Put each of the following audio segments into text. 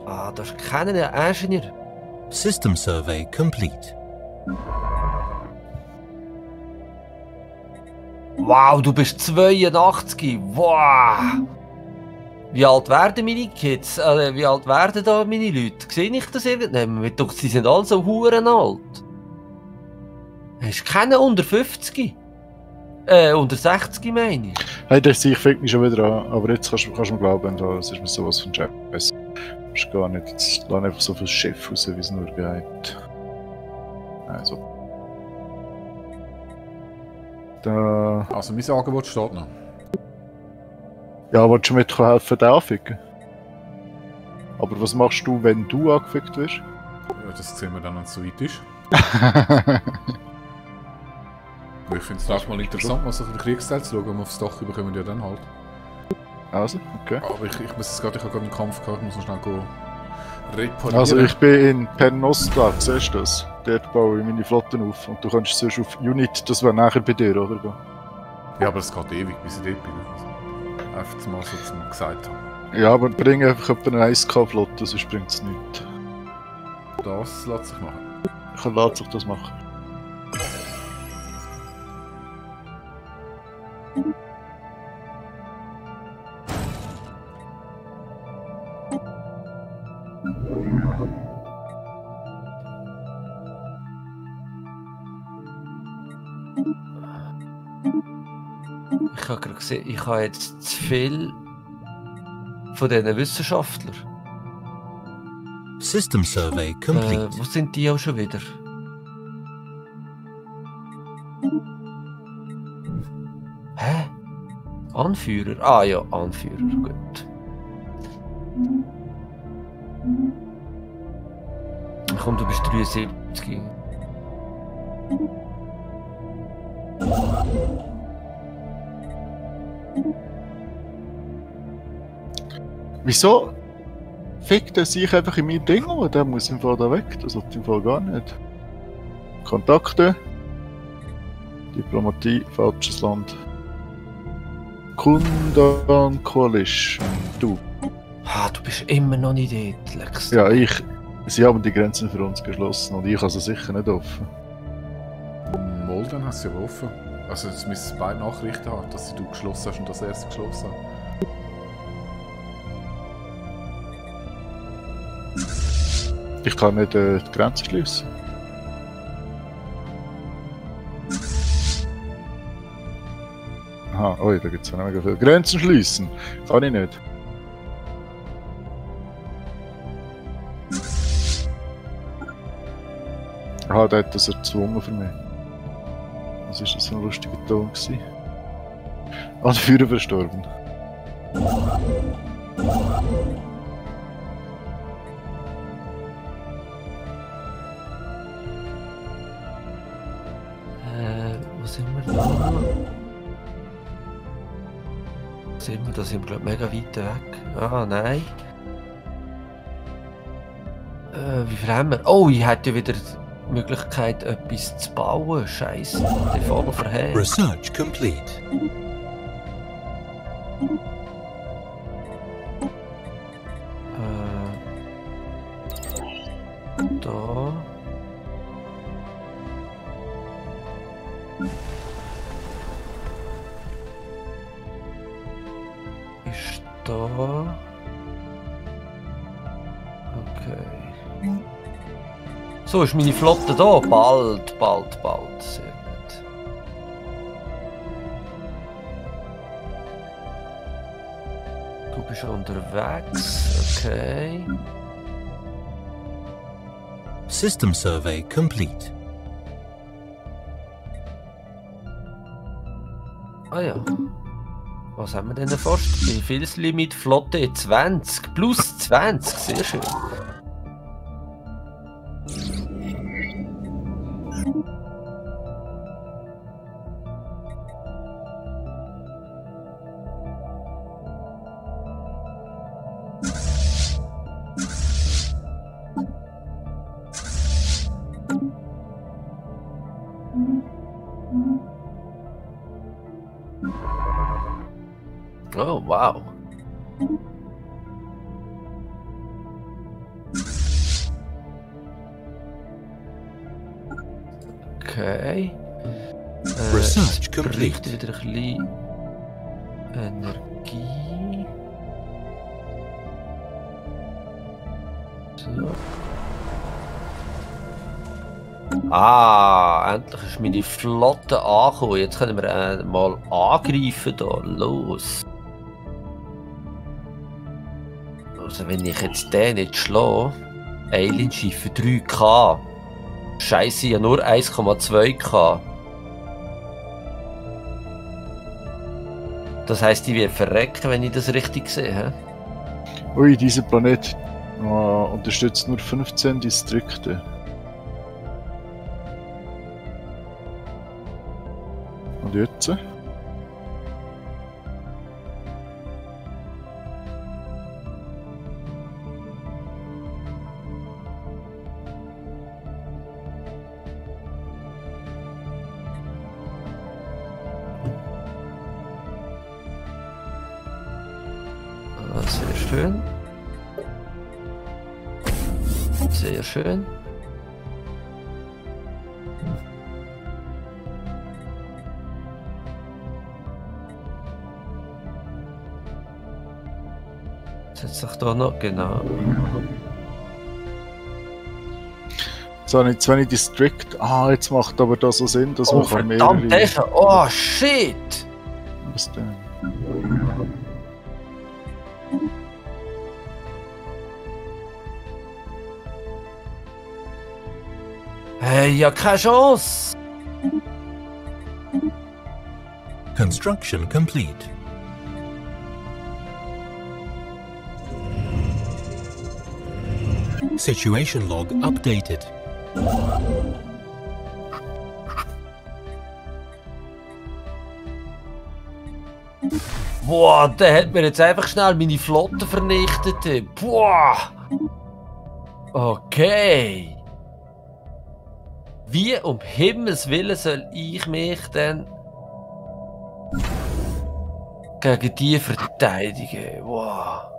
Ah, das ist kein Ingenieur. System survey complete. Wow, du bist 82. Wow. Wie alt werden meine Kids? Wie alt werden da meine Leute? Sehe ich das irgendwann? Doch, sie sind alle so huren alt. Hast du keinen unter 50? Unter 60 meine ich. Hey, der Sieg fängt mich schon wieder an, aber jetzt kannst du mir glauben, das ist mir sowas von Scheiße. Das ist gar nicht, jetzt lass einfach so viel Chef raus, wie es nur geht. Also. Da... Also mein Angebot steht noch. Ja, willst du mir helfen, den anficken? Aber was machst du, wenn du angefickt wirst? Ja, das sehen wir dann, wenn es so weit ist. Ich finde es erstmal interessant, mal so den Kriegsteil zu schauen, und aufs Dach bekommen wir ja dann halt. Also, okay. Aber ich muss jetzt gerade, ich habe gerade einen Kampf gehabt, ich muss noch schnell reparieren. Also ich bin in Pernostra, siehst du das? Dort baue ich meine Flotten auf und du kannst sonst auf Unit, das wäre nachher bei dir, oder? Ja, aber es geht ewig, bis ich dort bin. Also, einfach mal so zum gesagt haben. Ja, aber bring einfach etwa eine 1K-Flotte, sonst bringt es nichts. Das lässt sich machen. Ich lasse sich das machen. Ich habe gerade gesehen, ich habe jetzt zu viel von diesen Wissenschaftlern. System survey complete. Wo sind die auch schon wieder? Hä? Anführer? Ah ja, Anführer, gut. Komm, du bist 73. Wieso fickt er sich einfach in mein Ding um? Der muss im Fall da weg, das hat im Fall gar nicht. Kontakte. Diplomatie, falsches Land. Kundan Coalition. Du. Ah, du bist immer noch nicht dort, Lex. Ja, sie haben die Grenzen für uns geschlossen und ich habe sie sicher nicht offen. Molden hast du ja offen. Also jetzt müssen es beide Nachrichten haben, dass du geschlossen hast und das erste geschlossen hast. Ich kann nicht die Grenze schließen. Aha, oi, da gibt es ja mega viele Grenzen schließen. Kann ich nicht. Aha, der hat das erzwungen für mich. Was war das für ein lustiger Ton? Anführer verstorben. Wo sind wir da? Da sind wir, glaube ich, mega weit weg. Ah, nein. Wie viel haben wir? Oh, ich hätte ja wieder die Möglichkeit, etwas zu bauen. Scheiße, der voll verhängt. Research complete. Da. Ist da. Okay. So, ist meine Flotte da? Bald. Sehr gut. Du bist unterwegs. Okay. System survey complete. Ah ja. Was haben wir denn erforscht? Befehlslimit Flotte 20. Plus 20. Sehr schön. Oh, wow. Okay. Research es braucht complete. wieder ein bisschen Energie. So. Ah, endlich ist meine Flotte angekommen. Jetzt können wir mal angreifen da. Los. Also wenn ich jetzt den nicht schlage, Alien-Schiffe 3K. Scheiße, ja nur 1,2K. Das heisst, ich werde verrecken, wenn ich das richtig sehe. Hä? Ui, dieser Planet unterstützt nur 15 Distrikte. Und jetzt? Ah, sehr schön. Sehr schön. Setzt sich da noch, genau. So, nicht 20 District. Ah, jetzt macht aber das so Sinn, dass Oh, man kann verdammt, mehrere... Alter. Oh, shit! Was denn? Hey, ja, keine Chance! Construction complete. Situation log updated. Boah, der hat mir jetzt einfach schnell meine Flotte vernichtet. Boah! Okay. Wie um Himmels Willen soll ich mich denn gegen die verteidigen? Wow.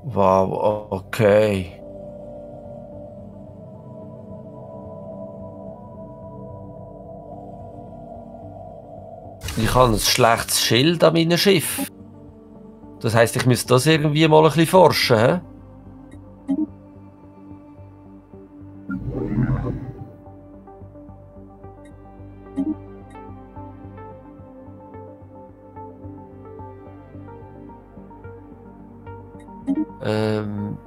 Wow, okay. Ich habe ein schlechtes Schild an meinem Schiff. Das heisst, ich müsste das irgendwie mal ein bisschen forschen, hä? Ähm...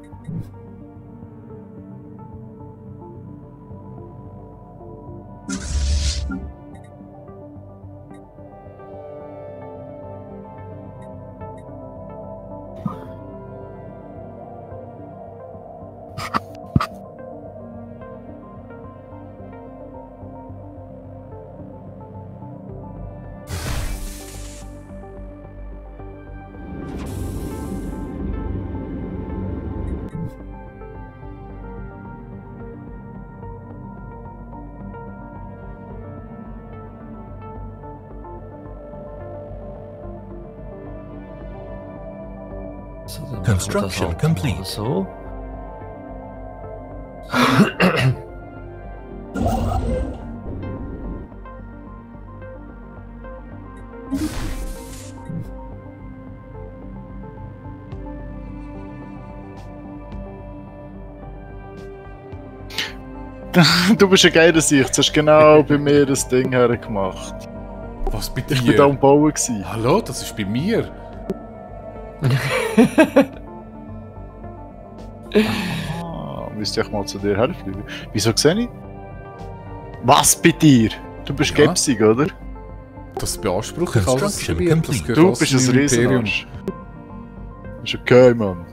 So, dann machen wir das Construction halt mal complete. so. Du bist ein geiler Sicht, du hast genau bei mir das Ding hergemacht. Was bei Ich war da am dir? Bauen. Gewesen. Hallo, das ist bei mir. Müsste ich mal zu dir herfliegen. Wieso sehe ich? Was bei dir? Du bist Ja. Gepsig, oder? Das beanspruche ich alles Construction Gebiet. Das complete. gehört Du alles bist zu ein meinem Imperium. Riesenarsch. Ist okay, Mann.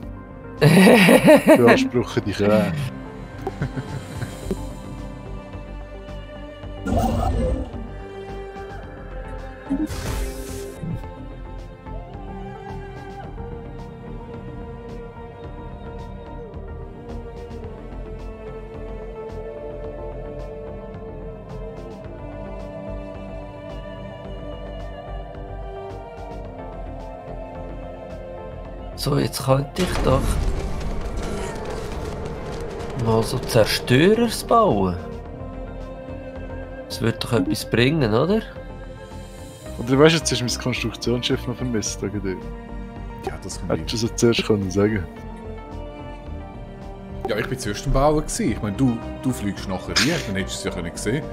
Beanspruche dich auch. Also, jetzt könnte ich doch mal so Zerstörers bauen. Das würde doch etwas bringen, oder? Oder weißt du, jetzt ist mein Konstruktionsschiff noch vermisst wegen dir. Ja, das kommt Hättest du es zuerst können sagen. Ja, ich bin zuerst am Bauen gewesen. Ich meine, du fliegst nachher rein, dann hättest du es ja können sehen.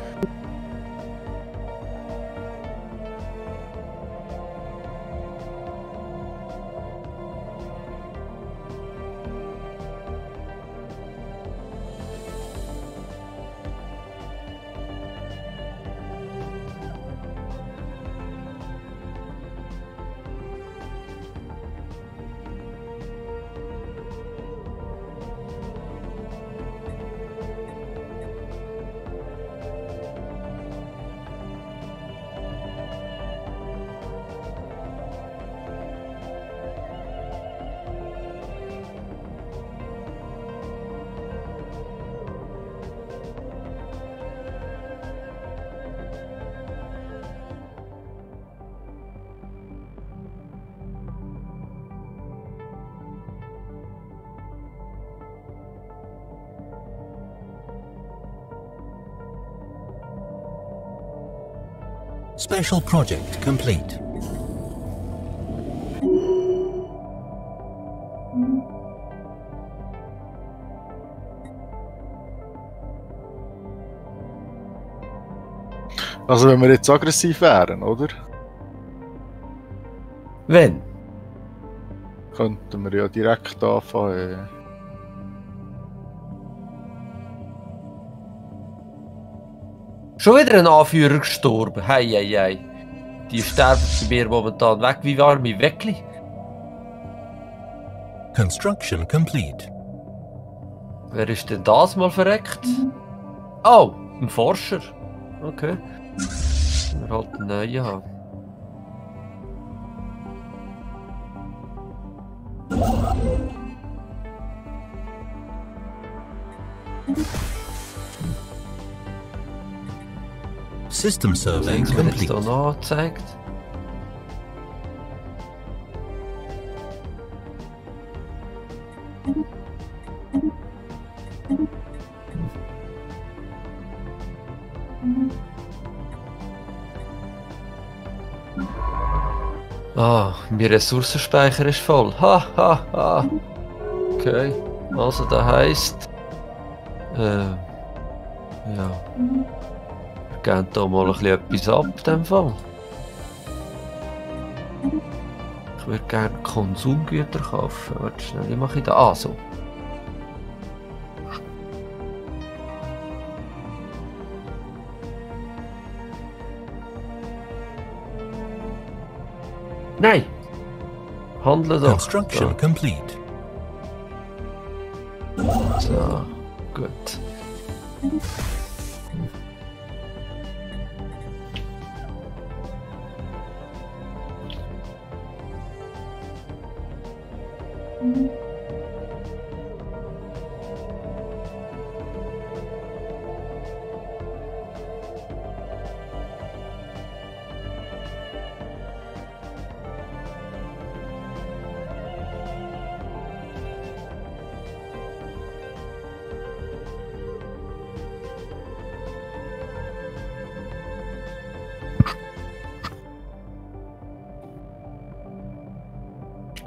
Special project complete. Also wenn wir jetzt aggressiv wären, oder? Wenn? Könnten wir ja direkt anfangen. Schon wieder ein Anführer gestorben. Hei, hei, hei. Die sterben bei mir momentan weg wie warme Weckli. Construction complete. Wer ist denn das mal verreckt? Oh, ein Forscher. Okay. Wir halt einen neuen haben. System survey Was wird jetzt complete. hier noch angezeigt? Ah, mein Ressourcenspeicher ist voll. Ha, ha, ha. Okay, also das heisst... ja. Wir geben hier mal ein bisschen etwas ab, in dem Fall. Ich würde gerne Konsumgüter kaufen. Warte schnell, wie mache ich das? Ah, so. Nein! Handle doch. Construction complete. So, gut.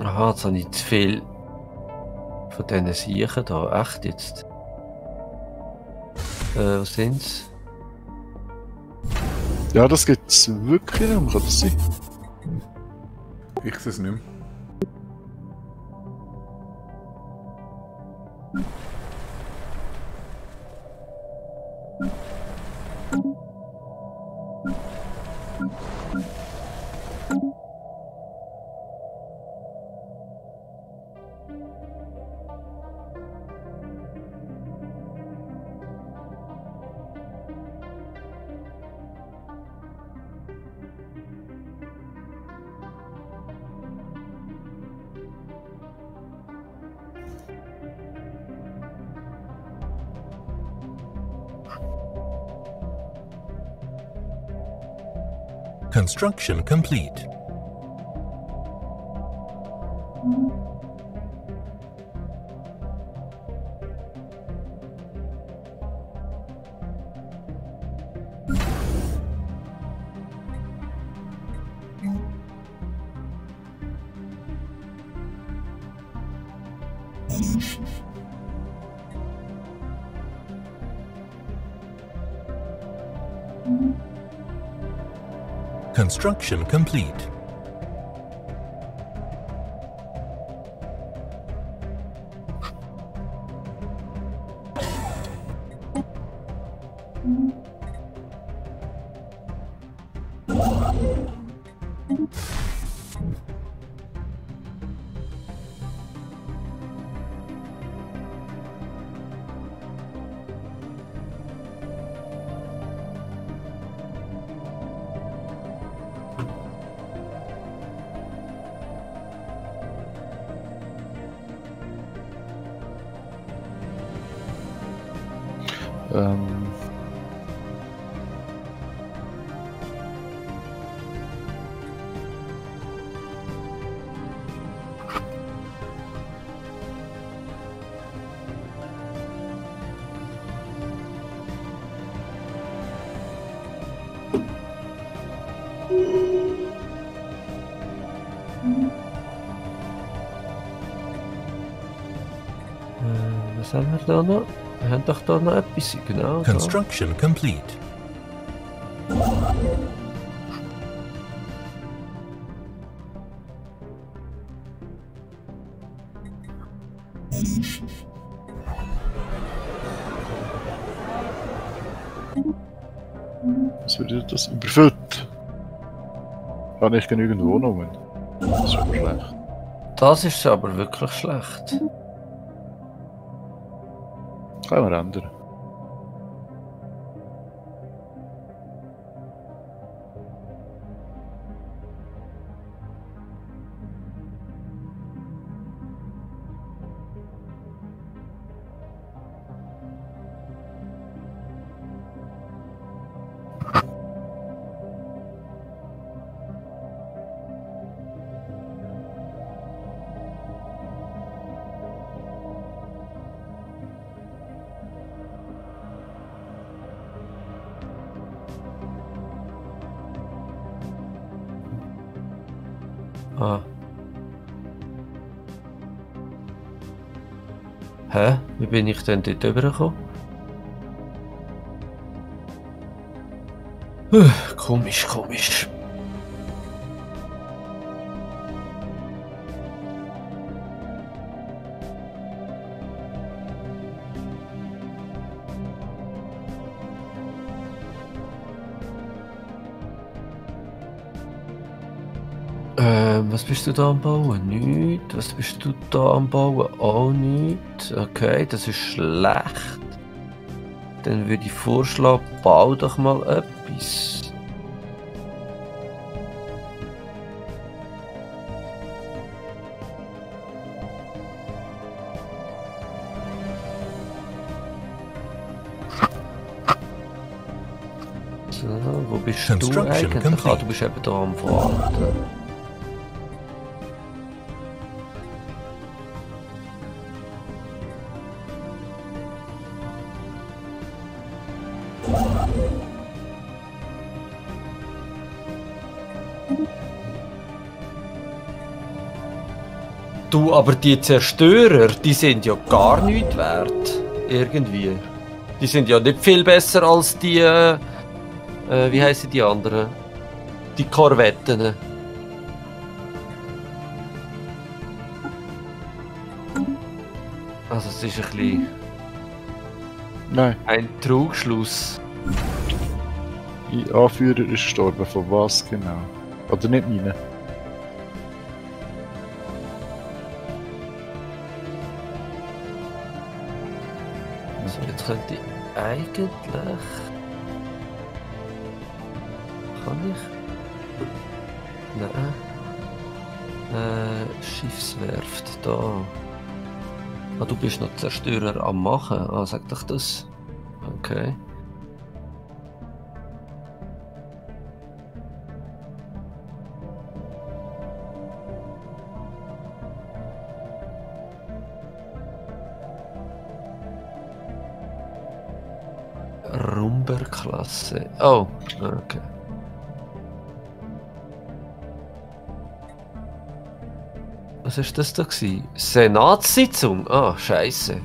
Aha, jetzt habe ich zu viel von diesen Siechen da. Echt jetzt? Was sind's? Ja, das gibt's wirklich nicht mehr, kann das sein? Ich sehe es nicht mehr. Construction complete. Construction complete. Was haben wir da noch? Wir haben doch da noch etwas, genau. Da. Construction complete. Was wird das überfüllt? Habe ich genügend Wohnungen? Das ist aber schlecht. Das ist aber wirklich schlecht. Kann man ändern. Ah. Hä? Wie bin ich denn dort rübergekommen? Komisch, komisch. Was bist du da am Bauen? Nichts. Was bist du da am Bauen? Auch nichts. Okay, das ist schlecht. Dann würde ich vorschlagen, bau doch mal etwas. So, wo bist du Construction eigentlich? complete. Ah, du bist eben da am Warten. Du, aber die Zerstörer, die sind ja gar nichts wert. Irgendwie. Die sind ja nicht viel besser als die, wie heißen die anderen? Die Korvetten. Also es ist ein bisschen Nein, ein Trugschluss. mein Anführer ist gestorben. Von was genau? Oder nicht meine? Also jetzt könnte ich eigentlich... Kann ich? Nein. Schiffswerft, da. Ah, du bist noch Zerstörer am Machen. Ah, sag doch das. Okay. Rumber-Klasse. Oh, okay. Was war das da gewesen? Senatssitzung? Ah, Scheiße.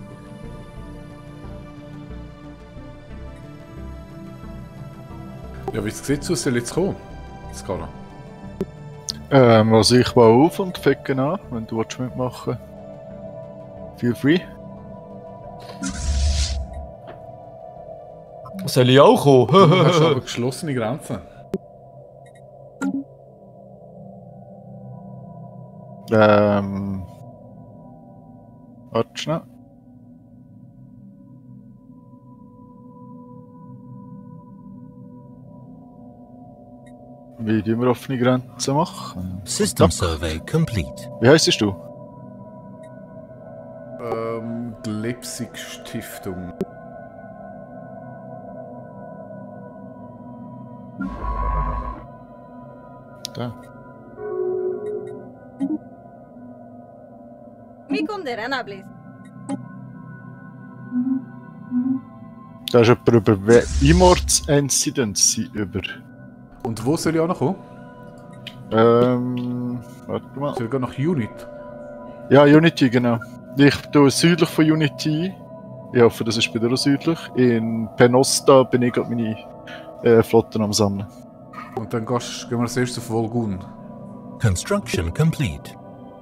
Ja, wie sieht es aus, soll jetzt kommen? Skala. Also ich war auf und fänge an, wenn du mitmachen willst. Feel free. Soll ich auch kommen? Du hast aber geschlossene Grenzen. Warte schnell. Wie tun wir offene Grenzen machen? System survey complete. Wie heisst du? Die Leipzig-Stiftung. Da. Wie kommt der Renner, please? Da ist jemand über Immorts-Incidents über. Und wo soll ich auch noch kommen? Warte mal. Soll ich gehen nach Unit? Ja, Unity, genau. Ich tue südlich von Unity. Ich hoffe, das ist bei dir auch südlich. In Penosta bin ich gerade meine Flotten am Sammeln. Und dann gehen wir als erstes auf Volgun. Construction complete.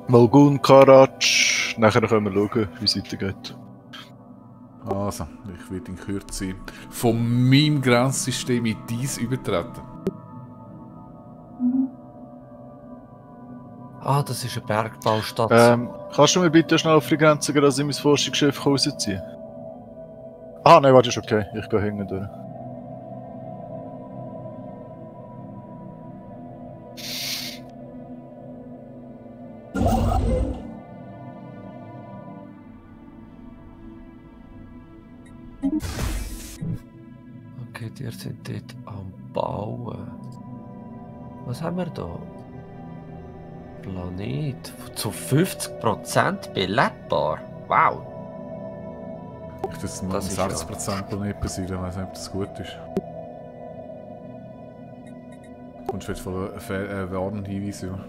Mulgun, Karaj. Nachher können wir schauen, wie es weitergeht. Also, ich werde in Kürze von meinem Grenzsystem in dies übertreten. Ah, das ist eine Bergbaustadt. Kannst du mir bitte schnell auf die Grenze gehen, dass ich mein Forschungsschiff rausziehe? Ah, nein, warte, ist okay. Ich gehe hängen durch. Okay, die sind dort am Bauen. Was haben wir da? Planet zu 50% belebbar. Wow. Ich das mal Das ist 60% Planet besiedelt, ich weiß nicht, ob das gut ist. Kommst du jetzt von Warnhinweis über?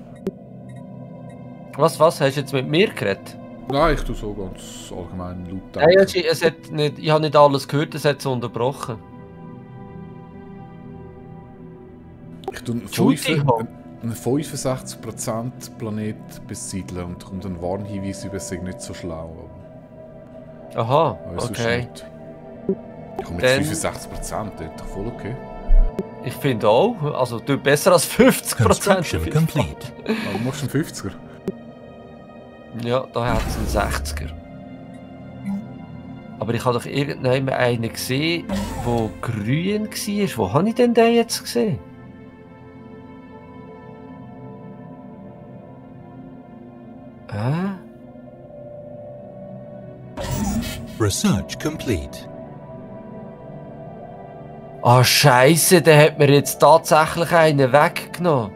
Was? Hast du jetzt mit mir geredet? Nein, ich tue so ganz allgemein laut Nein, denken. es hat nicht, ich habe nicht alles gehört, es hat es unterbrochen. Ich tue Entschuldigung. einen 65% Planet besiedeln und kommt ein Warnhinweis über, es sei nicht so schlau. Aha, Aber sonst okay. nicht. Ich komme Dann- mit 65%, das ist doch voll okay. Ich finde auch, also du besser als 50%. Construction complete. Aber du machst einen 50er. Ja, da hat es einen 60er. Aber ich habe doch irgendwann einen gesehen, der grün war. Wo habe ich denn den jetzt gesehen? Research complete. Ah, Scheiße, der hat mir jetzt tatsächlich einen weggenommen.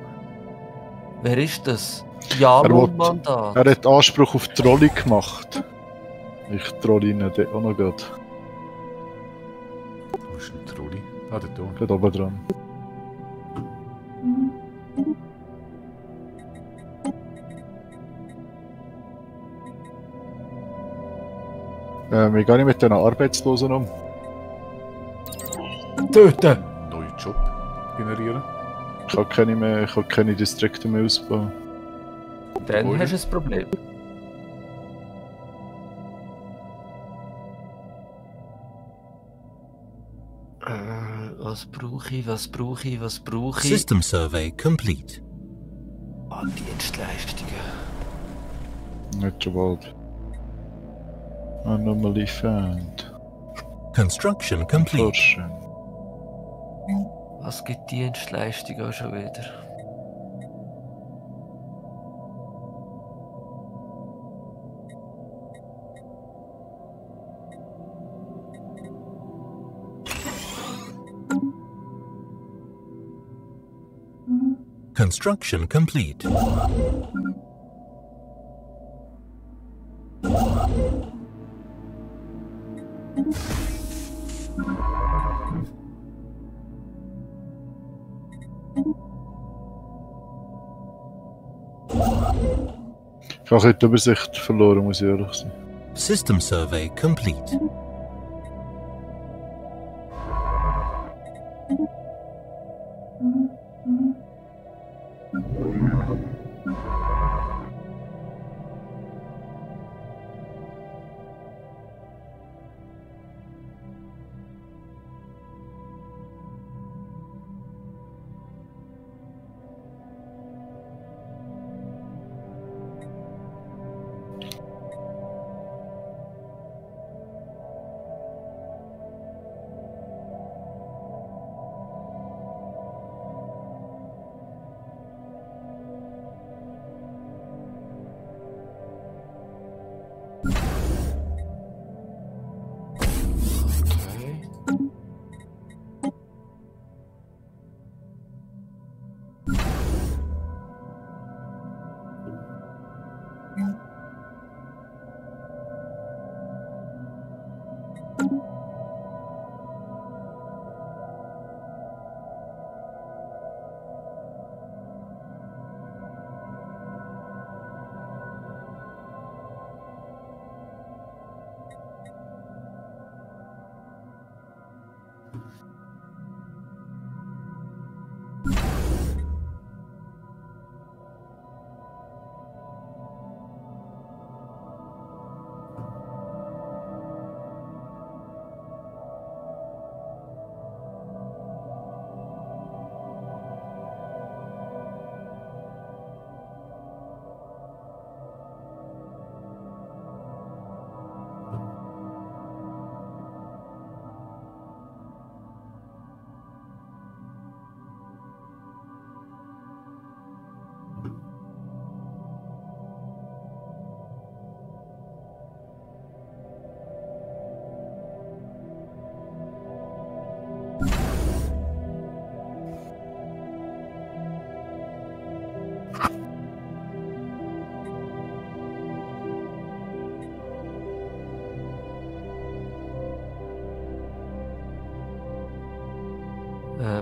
Wer ist das? Jalum-Mandat. Er hat Anspruch auf Trolling gemacht. Ich trolle ihn dort auch noch gerade. Wo ist ein Trolli? Ah, der Ton. Gerade oben dran. Wie gehe ich mit diesen Arbeitslosen um? Töten! Neuen Job generieren. Ich habe keine mehr, ich habe keine Distrikte mehr ausbauen. Dann Wohin? hast du ein Problem. Was brauche ich? Was brauche ich? Was brauche ich? System survey complete. Ah, Dienstleistungen. Nicht so bald. Anomaly found. Construction complete. Forschen. Was gibt Dienstleistungen auch schon wieder? Construction complete. Ich habe die Übersicht verloren, muss ich ehrlich sein. System survey complete.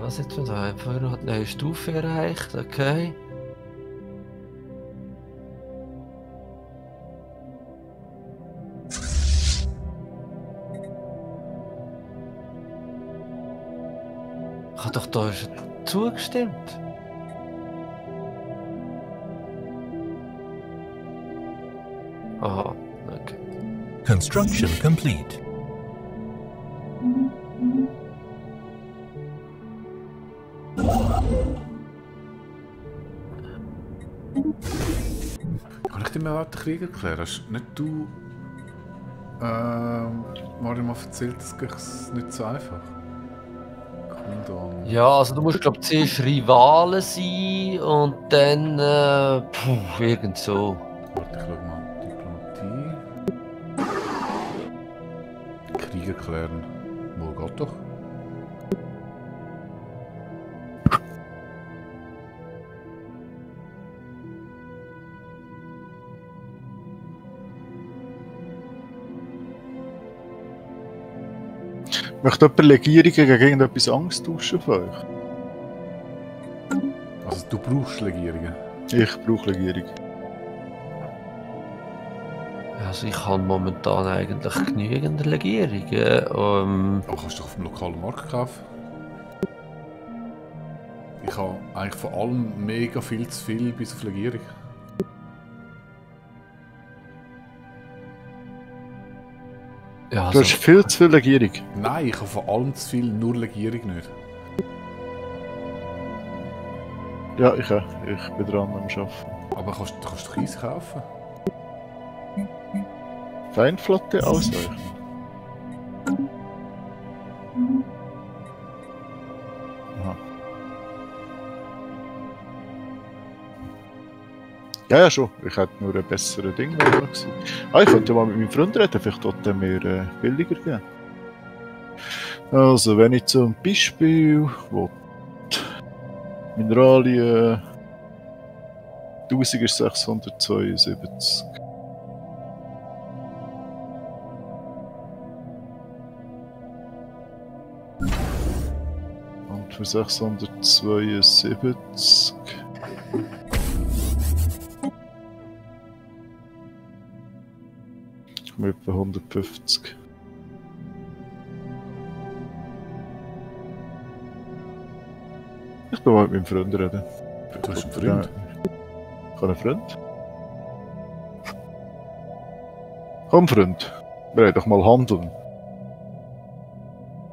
Was jetzt von da? Vorher hat eine neue Stufe erreicht, okay. Ich habe doch da schon zugestimmt. Aha, okay. Construction complete. Kann ich dir mal den Krieg erklären? Hast nicht du Mario mal erzählt, das geht nicht so einfach? Ja, also du musst glaube ich zuerst Rivalen sein und dann irgend so. Warte, ich schau mal. Diplomatie. Krieg erklären. Wo geht doch? Möchte jemand Legierungen gegen irgendetwas Angst tauschen von euch? Also du brauchst Legierungen? Ich brauche Legierungen. Also ich habe momentan eigentlich genügend Legierungen. Aber kannst du doch auf dem lokalen Markt kaufen? Ich habe eigentlich von allem mega viel zu viel bis auf Legierung. Ja, Du hast viel zu viel Legierung. Nein, ich habe von allem zu viel, nur Legierung nicht. Ja, ich auch. Ich bin dran am Arbeiten. Aber kannst du doch Eis kaufen? Feindflotte ausweichen. Aha. Ja, schon. Ich hätte nur ein besseres Ding gewesen. Ah, ich könnte mal mit meinem Freund reden, vielleicht dort mir billiger geben. Also, wenn ich zum Beispiel Mineralien 1000 ist 672. Und für 672. Ich komme etwa 150. Ich will mal mit meinem Freund reden. Du hast einen Freund? Ich habe einen Freund. Komm, Freund. Wir haben doch mal handeln.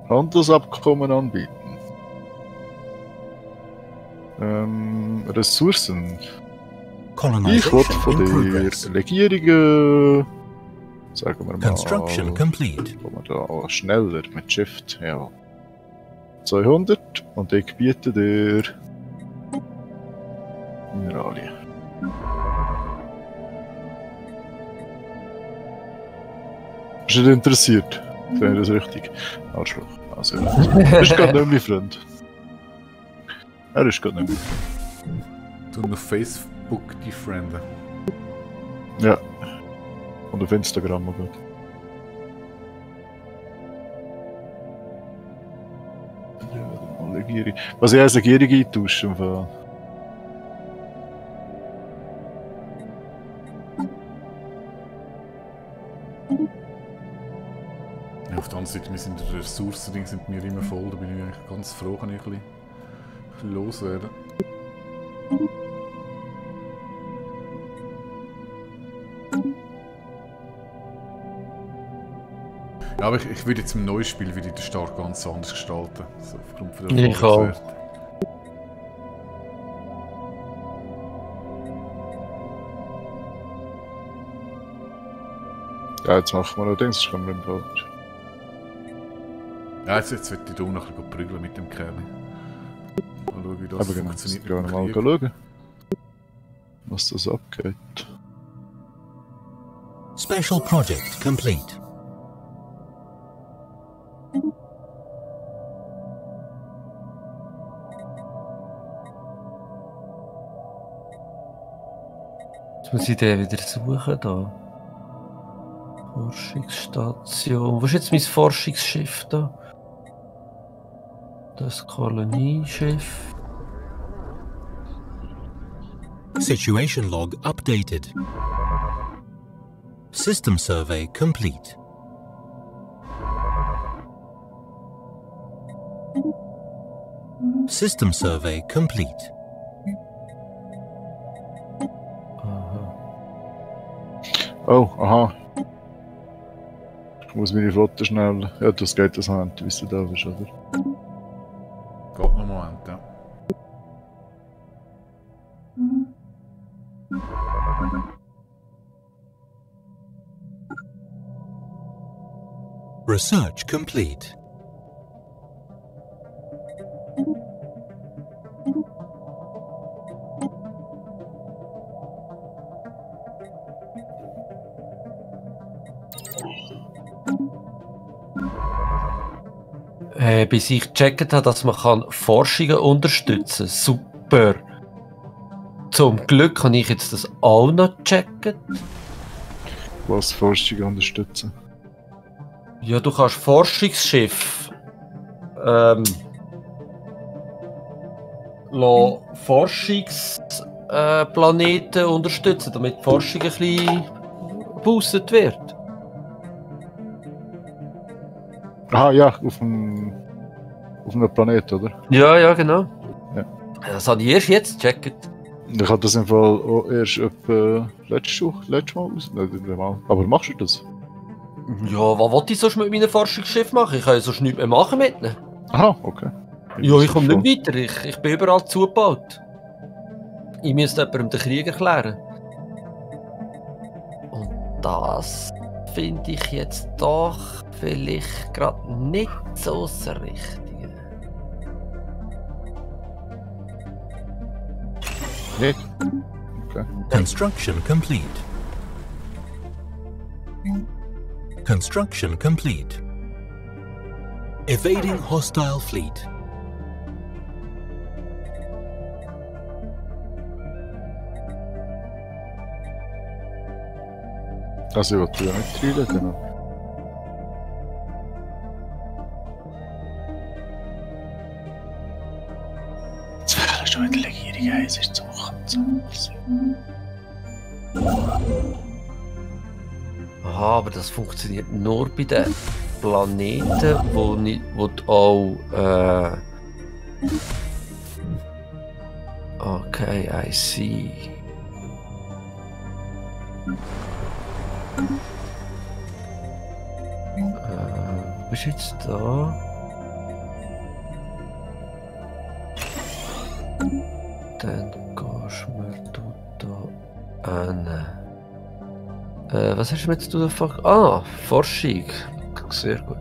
Handelsabkommen anbieten. Ressourcen. Ich will Colonization von in der progress. Regierung, sagen wir mal, Construction complete. kommen wir da schneller mit Shift, ja. 200 und ich biete dir Mineralien. Bist du nicht interessiert? Finde ich das richtig? Arschloch. Also, das ist gerade nicht mein Freund. Er ist gerade nicht mein Freund. Du auf Facebook die Freunde. Ja. Und auf Instagram auch gut. Ja, mal Gierig. Was ich als eine Gierig eintausche im Fall. Ja, auf der anderen Seite, wir sind die Ressourcen sind mir immer voll, da bin ich eigentlich ganz froh, kann ich ein bisschen loswerden. Ja, aber ich würde jetzt im neuen Spiel wieder den Start ganz anders gestalten. So, aufgrund von der Ich auch. Erfahrungswerte. Ja, jetzt machen wir noch Dings, sonst kommen wir im Fall. Ja, jetzt wird ich da noch ein bisschen prügeln mit dem Kerl. Mal schauen, wie das Aber genau, jetzt funktioniert. gehen wir mal mit dem Krieg. schauen, was das abgeht. Special project complete. Jetzt muss ich den wieder suchen da. Forschungsstation. Wo ist jetzt mein Forschungsschiff da? Das Kolonieschiff. Situation log updated. System survey complete. System survey complete. Aha. Oh, aha. Ich muss meine Flotte schnell. Ja, das geht das Hand, wie du da bist, oder? Geht noch einen Moment, ja. Research complete. Bis ich gecheckt habe, dass man Forschungen unterstützen kann. Super. Zum Glück habe ich jetzt das auch noch gecheckt. Was Forschung unterstützen. Ja, du kannst Forschungsschiff Forschungsplaneten unterstützen, damit die Forschung ein bisschen geboostet wird. Aha, ja, auf einem Planeten, oder? Ja, ja, genau. Ja. Das habe ich erst jetzt gecheckt. Ich habe das im Fall auch erst etwa letztes Mal aus. Aber machst du das? Ja, was wollte ich sonst mit meinem Forschungsschiff machen? Ich kann ja sonst nichts mehr machen mit ihnen. Aha, okay. Ja, ich komme nicht weiter. Ich bin überall zugebaut. Ich müsste jemandem den Krieg erklären. Und das finde ich jetzt doch vielleicht gerade nicht so das Richtige. Nicht? Okay. Construction complete. Construction complete. Evading hostile fleet. Also, ich will ja nicht reinreden. Jetzt wäre schon in der Regierung, es ist zum Kotzen. Aha, aber das funktioniert nur bei den Planeten, wo du auch. Okay, I see. Wo bist du jetzt da? Dann gehst du da hin. Was hast du mit zu tun? Ah, Forschung. Sehr gut.